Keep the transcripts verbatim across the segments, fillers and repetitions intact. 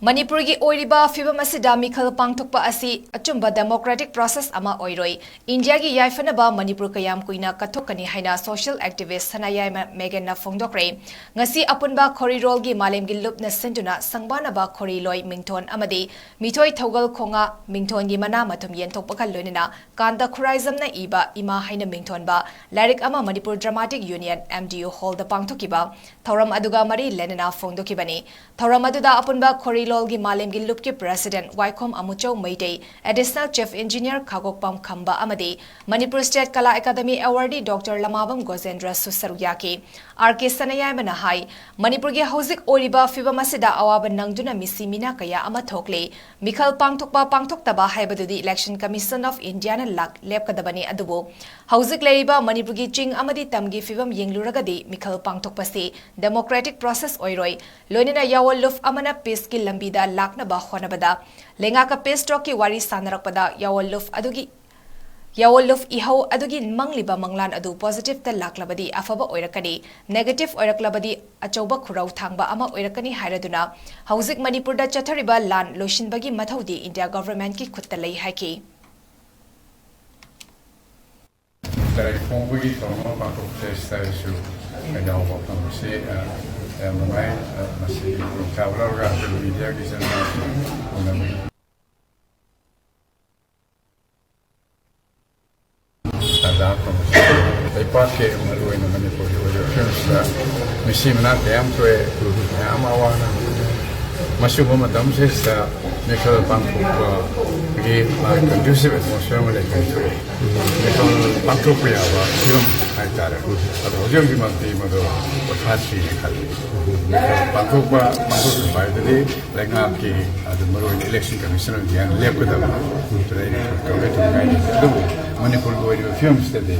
ꯃꯅꯤꯄꯨꯔꯒꯤ ꯑꯣꯏꯔꯤꯕ ꯐꯤꯕꯝ ꯑꯁꯤꯗ ꯃꯤꯈꯜ ꯄꯥꯡꯊꯣꯛꯄ ꯑꯁꯤ ꯑꯆꯨꯝꯕ democratic process ꯑꯃ ꯑꯣꯏꯔꯣꯏ꯫ ꯏꯟꯗꯤꯌꯥꯒꯤ ꯌꯥꯏꯐꯅꯕ ꯃꯅꯤꯄꯨꯔ ꯀꯌꯥꯝ ꯀꯨꯏꯅ ꯀꯠꯊꯣꯛꯀꯅꯤ ꯍꯥꯏꯅ social activist ꯁꯅꯥꯌꯥꯏꯃ ꯃꯦꯒꯟꯅ ꯐꯣꯡꯗꯣꯛꯈ꯭ꯔꯦ꯫ ꯉꯁꯤ ꯑꯄꯨꯟꯕ ꯈꯣꯔꯤꯔꯣꯜꯒꯤ ꯃꯥꯂꯦꯝꯒꯤ ꯂꯨꯞꯅ ꯁꯤꯟꯗꯨꯅ ꯁꯪꯕꯥꯅꯕ ꯈꯣꯔꯤꯂꯣꯏ ꯃꯤꯡꯊꯣꯟ ꯑꯃꯗꯤ ꯃꯤꯊꯣꯏ ꯊꯧꯒꯜ ꯈꯣꯡꯉꯥ ꯃꯤꯡꯊꯣꯟꯒꯤ ꯃꯅꯥ ꯃꯊꯨꯝ ꯌꯦꯟꯊꯣꯛꯄꯒ ꯂꯣꯏꯅꯅ ꯀꯥꯟꯇ ꯈꯨꯔꯥꯏꯖꯝꯅ ꯏꯕ ꯏꯃꯥ ꯍꯥꯏꯅ ꯃꯤꯡꯊꯣꯟꯕ ꯂꯥꯏꯔꯤꯛ ꯑꯃ Manipur Dramatic Union, M D U hall ꯗ ꯄꯥꯡꯊꯣꯛꯈꯤꯕ ꯊꯧꯔꯝ ꯑꯗꯨꯒ ꯃꯔꯤ ꯂꯩꯅꯅ ꯐꯣꯡꯗꯣꯛꯈꯤꯕꯅꯤ꯫ ꯊꯧꯔꯝ ꯑꯗꯨꯗ ꯑꯄꯨꯟꯕ ꯈꯣꯔꯤꯂꯣꯜꯒꯤ ꯃꯥꯂꯦꯝꯒꯤ ꯂꯨꯞꯀꯤ president ꯋꯥꯏꯈꯣꯝ Amuchou Meitei, additional chief engineer ꯈꯥꯒꯣꯛꯄꯝ ꯈꯝꯕ ꯑꯃꯗꯤ ꯃꯅꯤꯄꯨꯔ State ꯀꯂꯥ ꯑꯦꯀꯥꯗꯃꯤ awardee Doctor ꯂꯃꯥꯕꯝ ꯒꯣꯖꯦꯟꯗ꯭ꯔꯁꯨ ꯁꯔꯨꯛ ꯌꯥꯈꯤ꯫ ꯑꯥꯔ ꯀꯦ ꯁꯅꯥꯌꯥꯏꯃꯅ ꯍꯥꯏ, ꯃꯅꯤꯄꯨꯔꯒꯤ ꯍꯧꯖꯤꯛ ꯑꯣꯏꯔꯤꯕ ꯐꯤꯕꯝ ꯑꯁꯤꯗ ꯑꯋꯥꯕ ꯅꯪꯗꯨꯅ ꯃꯤꯁꯤ ꯃꯤꯅꯥ ꯀꯌꯥ ꯑꯃ ꯊꯣꯛꯂꯤ꯫ ꯃꯤꯈꯜ ꯄꯥꯡꯊꯣꯛꯄ ꯄꯥꯡꯊꯣꯛꯇꯕ ꯍꯥꯏꯕꯗꯨꯗꯤ Election Commission of India ꯅ ꯂꯥꯛ ꯂꯦꯞꯀꯗꯕꯅꯤ, ꯑꯗꯨꯕꯨ ꯍꯧꯖꯤꯛ ꯂꯩꯔꯤꯕ ꯃꯅꯤꯄꯨꯔꯒꯤ ꯆꯤꯡ ꯑꯃꯗꯤ ꯇꯝꯒꯤ ꯐꯤꯕꯝ ꯌꯦꯡꯂꯨꯔꯒꯗꯤ ꯃꯤꯈꯜ ꯄꯥꯡꯊꯣꯛꯄꯁꯤ democratic process ꯑꯣꯏꯔꯣꯏ꯫ ꯂꯣꯏꯅꯅ ꯌꯥꯑꯣꯜ ꯂꯨꯞ ꯑꯃꯅ peace ꯀꯤ ꯂꯝꯕꯤꯗ ꯂꯥꯛꯅꯕ ꯍꯣꯠꯅꯕꯗ ꯂꯩꯉꯥꯛꯀ peace talk ꯀꯤ ꯋꯥꯔꯤ ꯁꯥꯟꯅꯔꯛꯄꯗ ꯌꯥꯑꯣꯜ ꯂꯨꯞ ꯑꯗꯨꯒꯤ ꯌꯥꯑꯣꯜ ꯂꯨꯞ ꯏꯍꯧ ꯑꯗꯨꯒꯤ ꯃꯪꯂꯤꯕ ꯃꯪꯂꯥꯟ ꯑꯗꯨ positive ꯇ ꯂꯥꯛꯂꯕꯗꯤ ꯑꯐꯕ ꯑꯣꯏꯔꯛꯀꯅꯤ, negative ꯑꯣꯏꯔꯛꯂꯕꯗꯤ ꯑꯆꯧꯕ ꯈꯨꯔꯧ ꯊꯥꯡꯕ ꯑꯃ ꯑꯣꯏꯔꯛꯀꯅꯤ ꯍꯥꯏꯔꯗꯨꯅ ꯍꯧꯖꯤꯛ ꯃꯅꯤꯄꯨꯔꯗ ꯆꯠꯊꯔꯤꯕ ꯂꯥꯟ ꯂꯣꯏꯁꯤꯟꯕꯒꯤ ꯃꯊꯧꯗꯤ India government ꯀꯤ ꯈꯨꯠꯇ ꯂꯩ ꯍꯥꯏꯈꯤ꯫ ꯇꯔꯥꯏ ꯐꯣꯡꯕꯒꯤ ꯊꯧꯔꯝ ꯑꯃ ꯄꯥꯡꯊꯣꯛꯆꯩ꯫ ꯁꯤꯗꯁꯨ ꯌꯥꯎꯕ ꯐꯪꯕꯁꯤ, ꯑ, ꯌꯥꯝ ꯅꯨꯡꯉꯥꯏ꯫ ꯑ, ꯃꯁꯤꯒꯤ ꯈꯨꯗꯣꯡꯆꯥꯕ ꯂꯧꯔꯒ ꯑꯩꯈꯣꯏ media ꯒꯤ ꯏꯆꯤꯟ ꯏꯅꯥꯎꯁꯤꯡ ꯎꯅꯕꯒꯤ ꯇꯥꯟꯖꯥ ꯐꯪꯕꯁꯤ ꯂꯩꯄꯥꯛꯀꯤ ꯃꯔꯨꯑꯣꯏꯅ ꯃꯅꯤꯄꯨꯔꯒꯤ ꯑꯣꯏꯕ ꯐꯤꯕꯝꯁꯤꯗ ꯃꯤꯁꯤ ꯃꯤꯅꯥ ꯀꯌꯥ ꯑꯃ ꯊꯣꯛꯑꯦ, ꯃꯌꯥꯝ ꯑꯃ ꯑꯋꯥ ꯑꯅꯥ ꯃꯁꯤꯒꯨꯝꯕ ꯃꯇꯝꯁꯤꯗ ꯃꯤꯈꯜ ꯄꯥꯡꯊꯣꯛꯄꯒꯤ ꯃꯥꯒꯤ conducive atmosphere ꯑꯃ ꯂꯩꯐꯝ ꯊꯣꯛꯑꯦ꯫ ꯃꯤꯈꯜ ꯄꯥꯡꯊꯣꯛꯄ ꯌꯥꯕ ꯐꯤꯕꯝ ꯍꯥꯏꯇꯥꯔꯦ꯫ ꯑꯗꯣ ꯍꯧꯖꯤꯛ ꯍꯧꯖꯤꯛꯃꯛꯇꯤ ꯃꯗꯨ ꯄꯣꯊꯥꯁꯤꯅ ꯈꯜꯂꯤ꯫ ꯃꯤꯈꯜ ꯄꯥꯡꯊꯣꯛꯄ, ꯄꯥꯡꯊꯣꯛꯇꯕ ꯍꯥꯏꯕꯗꯤ ꯂꯩꯉꯥꯛꯀꯤ, ꯑꯗꯨ ꯃꯔꯨꯑꯣꯏꯅ Election Commission of India ꯅ ꯂꯦꯞꯀꯗꯕ꯫ ꯑꯗꯨꯗ ꯑꯩꯅ ꯇꯧꯒꯦ ꯇꯧꯅꯤꯡꯉꯥꯏ ꯂꯩꯇꯦ꯫ ꯑꯗꯨꯕꯨ ꯃꯅꯤꯄꯨꯔꯒꯤ ꯑꯣꯏꯔꯤꯕ ꯐꯤꯕꯝꯁꯤꯗꯗꯤ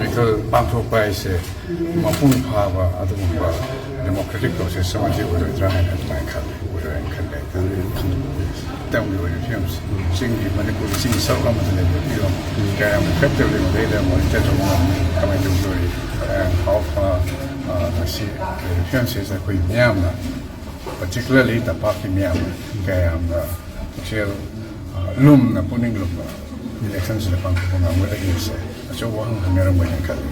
ꯃꯤꯈꯜ ꯄꯥꯡꯊꯣꯛꯄ ꯍꯥꯏꯁꯦ ꯃꯄꯨꯡ ꯐꯥꯕ ꯑꯗꯨꯒꯨꯝꯕ democratic process ꯑꯃꯗꯤ ꯑꯣꯏꯔꯣꯏꯗ꯭ꯔꯥ ꯍꯥꯏꯅ ꯑꯗꯨꯃꯥꯏꯅ ꯈꯜꯂꯤ, ꯑꯣꯏꯔꯣꯏ ꯍꯥꯏꯅ ꯈꯜꯂꯦ ꯍꯥꯏꯇꯥꯔꯦ꯫ ꯃꯇꯝꯒꯤ ꯑꯣꯏꯕ ꯐꯤꯕꯝꯁꯤ ꯆꯤꯡꯒꯤ, ꯃꯅꯤꯄꯨꯔꯒꯤ ꯆꯤꯡ ꯁꯔꯨꯛ ꯑꯃꯗ ꯂꯩꯕ ꯐꯤꯕꯝ ꯀꯌꯥꯝ effectively ꯃꯗꯩꯗ monitor ꯇꯧꯕ ꯉꯝꯃꯤ, ꯀꯃꯥꯏꯅ ꯇꯧꯗꯣꯔꯤ, and how far, ꯑ, ꯃꯁꯤ ꯐꯤꯕꯝꯁꯤꯗ ꯑꯩꯈꯣꯏ ꯃꯤꯌꯥꯝꯅ Particularly ꯇꯝꯄꯥꯛꯀꯤ ꯃꯤꯌꯥꯝꯅ ꯀꯌꯥꯝꯅ ꯄꯨꯛꯆꯦꯜ, ꯑ, ꯂꯨꯝꯅ, ꯄꯨꯛꯅꯤꯡ ꯂꯨꯝꯅ ꯏꯂꯦꯛꯁꯟꯁꯤꯗ ꯄꯥꯡꯊꯣꯛꯄ ꯉꯝꯒꯗꯒꯦꯁꯦ ꯑꯆꯧꯕ ꯋꯥꯍꯪ ꯍꯪꯅꯔꯝꯒꯅꯤ ꯈꯜꯂꯤ꯫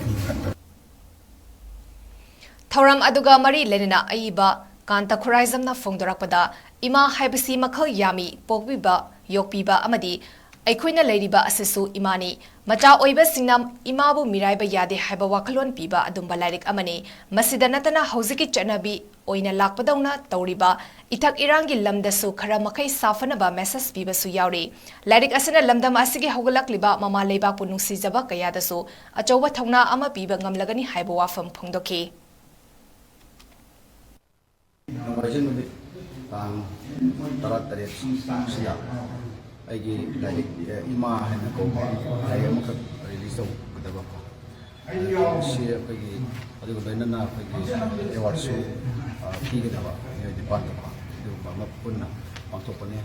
ꯊꯧꯔꯝ ꯑꯗꯨꯒ ꯃꯔꯤ ꯂꯩꯅꯅ ꯑꯏꯕ ꯀꯥꯟꯇ ꯈꯨꯔꯥꯏꯖꯝꯅ ꯐꯣꯡꯗꯣꯔꯛꯄꯗ, ꯏꯃꯥ ꯍꯥꯏꯕꯁꯤ ꯃꯈꯜ ꯌꯥꯝꯃꯤ, ꯄꯣꯛꯄꯤꯕ, ꯌꯣꯛꯄꯤꯕ ꯑꯃꯗꯤ ꯑꯩꯈꯣꯏꯅ ꯂꯩꯔꯤꯕ ꯑꯁꯤꯁꯨ ꯏꯃꯥꯅꯤ꯫ ꯃꯆꯥ ꯑꯣꯏꯕꯁꯤꯡꯅ ꯏꯃꯥꯕꯨ ꯃꯤꯔꯥꯏꯕ ꯌꯥꯗꯦ ꯍꯥꯏꯕ ꯋꯥꯈꯜꯂꯣꯟ ꯄꯤꯕ ꯑꯗꯨꯝꯕ ꯂꯥꯏꯔꯤꯛ ꯑꯃꯅꯤ꯫ ꯃꯁꯤꯗ ꯅꯠꯇꯅ ꯍꯧꯖꯤꯛꯀꯤ ꯆꯠꯅꯕꯤ ꯑꯣꯏꯅ ꯂꯥꯛꯄꯗꯧꯅ ꯇꯧꯔꯤꯕ ꯏꯊꯛ ꯏꯔꯥꯡꯒꯤ ꯂꯝꯗꯁꯨ ꯈꯔ ꯃꯈꯩ ꯁꯥꯐꯅꯕ ꯃꯦꯁꯦꯖ ꯄꯤꯕꯁꯨ ꯌꯥꯎꯔꯤ꯫ ꯂꯥꯏꯔꯤꯛ ꯑꯁꯤꯅ ꯂꯝꯗꯝ ꯑꯁꯤꯒꯤ ꯍꯧꯒꯠꯂꯛꯂꯤꯕ ꯃꯃꯥ ꯂꯩꯕꯥꯛꯄꯨ ꯅꯨꯡꯁꯤꯖꯕ ꯀꯌꯥꯗꯁꯨ ꯑꯆꯧꯕ ꯊꯧꯅꯥ ꯑꯃ ꯄꯤꯕ ꯉꯝꯂꯒꯅꯤ ꯍꯥꯏꯕ ꯋꯥꯐꯝ ꯐꯣꯡꯗꯣꯛꯈꯤ꯫ ꯅꯣꯡꯃꯥꯏꯖꯤꯡ ꯅꯨꯃꯤꯠ ꯇꯥꯡ ꯇꯔꯥꯇꯔꯦꯠꯁꯤꯗ ꯑꯩꯒꯤ ꯂꯥꯏꯔꯤꯛ, ꯑꯦ, ꯏꯃꯥ ꯍꯥꯏꯅ ꯀꯧꯕ ꯂꯥꯏꯔꯤꯛ ꯑꯃꯈꯛ ꯔꯤꯂꯤꯖ ꯇꯧꯒꯗꯕꯀꯣ꯫ ꯁꯤ ꯑꯩꯈꯣꯏꯒꯤ, ꯑꯗꯨꯒ ꯂꯣꯏꯅꯅ ꯑꯩꯈꯣꯏꯒꯤ ꯑꯦꯋꯥꯔꯗꯁꯨ, ꯑ, ꯄꯤꯒꯗꯕ ꯃꯤꯑꯣꯏ ꯅꯤꯄꯥꯟꯗꯀꯣ, ꯑꯗꯨꯒꯨꯝꯕ ꯑꯃ ꯄꯨꯟꯅ ꯄꯥꯡꯊꯣꯛꯄꯅꯦ꯫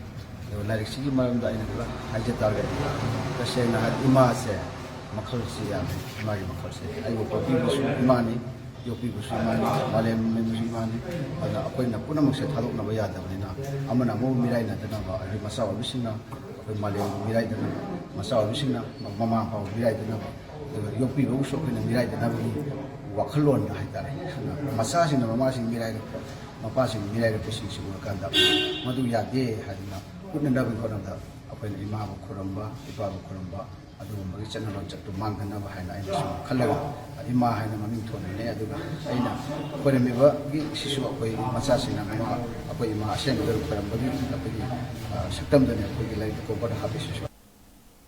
ꯑꯗꯨꯒ ꯂꯥꯏꯔꯤꯛꯁꯤꯒꯤ ꯃꯔꯝꯗ ꯑꯩꯅ ꯈꯔ ꯍꯥꯏꯖ ꯇꯥꯔꯒꯗꯤ, ꯇꯁꯦꯡꯅ ꯍꯥꯏꯔꯗꯤ ꯏꯃꯥꯁꯦ ꯃꯈꯜꯁꯤ ꯌꯥꯝꯃꯤ꯫ ꯏꯃꯥꯒꯤ ꯃꯈꯜꯁꯦ ꯑꯩꯕꯨ ꯄꯣꯛꯄꯤꯕꯁꯨ ꯏꯃꯥꯅꯤ, ꯌꯣꯛꯄꯤꯕꯁꯨ ꯏꯃꯥꯅꯤ, ꯃꯥꯂꯦꯝ ꯂꯩꯕꯁꯨ ꯏꯃꯥꯅꯤ꯫ ꯑꯗꯨꯅ ꯑꯩꯈꯣꯏꯅ ꯄꯨꯝꯅꯃꯛꯁꯦ ꯊꯥꯗꯣꯛꯅꯕ ꯌꯥꯗꯕꯅꯤꯅ, ꯑꯃꯅ ꯑꯃꯕꯨ ꯃꯤꯔꯥꯏꯅꯗꯅꯕ, ꯑꯗꯩ ꯃꯆꯥ ꯑꯣꯏꯕꯁꯤꯡꯅ ꯑꯩꯈꯣꯏ ꯃꯥꯂꯦꯝ ꯃꯤꯔꯥꯏꯗꯅꯕ, ꯃꯆꯥ ꯑꯣꯏꯕꯁꯤꯡꯅ ꯃꯃꯥ ꯃꯄꯥꯕꯨ ꯃꯤꯔꯥꯏꯗꯅꯕ, ꯑꯗꯨꯒ ꯌꯣꯛꯄꯤꯕꯕꯨꯁꯨ ꯑꯩꯈꯣꯏꯅ ꯃꯤꯔꯥꯏꯗꯅꯕꯒꯤ ꯋꯥꯈꯜꯂꯣꯟꯗ ꯍꯥꯏꯇꯥꯔꯦ꯫ ꯑꯗꯨꯅ ꯃꯆꯥꯁꯤꯡꯅ ꯃꯃꯥꯁꯤꯡ ꯃꯤꯔꯥꯏꯔꯛꯄ, ꯃꯄꯥꯁꯤꯡ ꯃꯤꯔꯥꯏꯔꯛꯄꯁꯤꯡꯁꯤ ꯎꯔꯀꯥꯟꯗ ꯃꯗꯨ ꯌꯥꯗꯦ ꯍꯥꯏꯗꯅ ꯎꯠꯅꯅꯕꯒꯤ ꯍꯣꯠꯅꯕꯗ ꯑꯩꯈꯣꯏꯅ ꯏꯃꯥꯕꯨ ꯈꯨꯔꯨꯝꯕ, ꯏꯄꯥꯕꯨ ꯈꯨꯔꯨꯝꯕ, ꯑꯗꯨꯒꯨꯝꯕꯒꯤ ꯆꯠꯅ ꯂꯣꯟꯆꯠꯇꯨ ꯃꯥꯡꯗꯅꯕ ꯍꯥꯏꯅ ꯑꯩꯅ ꯁꯨꯝ ꯈꯜꯂꯒ, ꯏꯃꯥ ꯍꯥꯏꯅ ꯃꯃꯤꯡ ꯊꯣꯟꯕꯅꯦ꯫ ꯑꯗꯨꯒ ꯑꯩꯅ ꯈꯣꯏꯔꯝꯃꯤꯕꯒꯤ ꯁꯤꯁꯨ ꯑꯩꯈꯣꯏ ꯃꯆꯥꯁꯤꯡꯅ ꯃꯃꯥ, ꯑꯩꯈꯣꯏ ꯏꯃꯥ ꯑꯁꯦꯡꯕꯗ ꯈꯣꯏꯔꯝꯕꯒꯤ ꯑꯩꯈꯣꯏꯒꯤ, ꯑ, ꯁꯛꯇꯝꯗꯅꯦ ꯑꯩꯈꯣꯏꯒꯤ ꯂꯥꯏꯔꯤꯛꯇ ꯀꯣꯕꯔꯗ ꯍꯥꯞꯄꯤꯁꯤꯁꯨ꯫